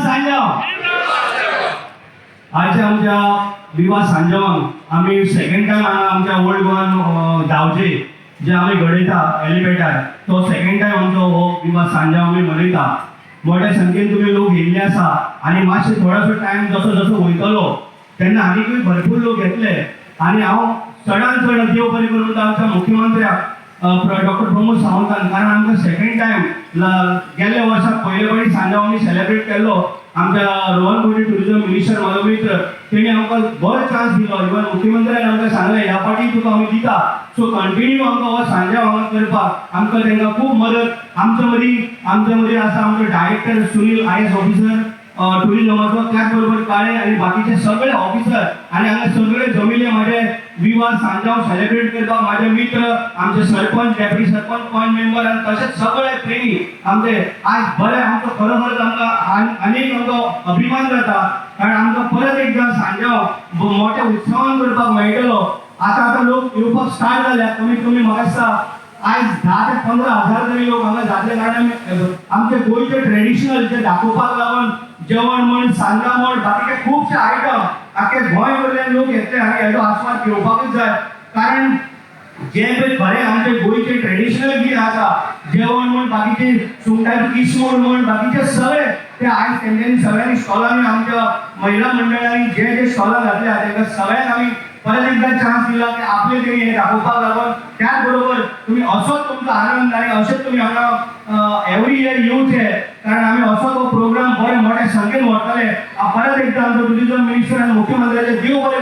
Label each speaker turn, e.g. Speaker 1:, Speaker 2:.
Speaker 1: सांजाव. आयच्या आमच्या विवा सांजावान आमी सेकंड टायम हांगा आमच्या ओल्ड गोवान धांवचे जे आमी घडयता एलिपेटार, तो सेकंड टायम आमचो हो विवा सांजाव आमी मनयता. मोठ्या संख्येन तुमी लोक येयल्ले आसा आनी मातशे थोडोसो टायम जसो जसो वयतलो तेन्ना आनीकूय भरपूर लोक येतले. आनी हांव चडान चड देव बरें करून म्हणटा आमच्या मुख्यमंत्र्याक, डॉक्टर प्रमोद सावंतान, कारण आमकां सेकंड टायम, गेल्ल्या वर्साक पयले फावटी सांजाव आमी सेलेब्रेट केल्लो. आमच्या रोहन खंवटे, टुरिझम मिनिस्टर, म्हाजो मित्र, तेणी आमकां बरो चान्स दिलो. इवन मुख्यमंत्र्यान आमकां सांगलें, ह्या फावटी तुका आमी दिता. सो कंटिन्यू आमकां हो सांजाव हांगा करपाक आमकां तांकां खूब मदत. आमच्या मदीं आसा आमचो डायरेक्टर सुनील, आयएएस ऑफिसर टुरिझमाचो, त्याच बरोबर काळे आनी बाकीचे सगळे ऑफिसर आनी हांगा सगळे जमिल्ले म्हाजे विवा सांजाव सेलिब्रेट करपाक म्हाजे मित्र, आमचे सरपंच, डेप्युटी सरपंच, पंच मेंबर आनी तशेंच सगळे प्रेमी आमचे. आज बरें आमचो खरोखरच आमकां आनीक आमकां अभिमान जाता, कारण आमकां परत एकदां सांजाव मोठ्या उत्सवान करपाक मेळटलो. आतां आतां लोक येवपाक स्टार्ट जाल्या. कमीत कमी म्हाका दिसता आयज 10 ते 15 हजार तरी लोक हांगा जातले, कारण आमचे गोंयचे ट्रेडिशनल जे दाखोवपाक लागून जेवण म्हण, सांजाव म्हण, बाकीचे खुबशे आयटम आख्खे गोंय वयल्यान लोक येतले आनी हेजो आस्वाद घेवपाकूच जाय. कारण जे पळय खरें आमचे गोंयचे ट्रेडिशनल कितें आसा, जेवण म्हण, बाकीचे सुंगटाची किसमूर म्हण, बाकीचे सगळे ते आयज तेंच्यांनी सगळ्यांनी स्टॉलांनी, आमच्या महिला मंडळांनी जे जे स्टॉलां घातल्या, तांकां सगळ्यांक आमी परत एकदा चान्स दिला की आपले तेणी हे दाखोवपाक लागून. त्याच बरोबर तुम्ही असोच तुमचो आनंद आनी अशेंच तुमी हांगा एवरी इयर येवचे, कारण आमी असो तो प्रोग्राम बरे मोठ्या संख्येन व्हरतले. परत एकदा आमचो टुरिझम मिनिस्टर आनी मुख्यमंत्र्याचे देव बरें.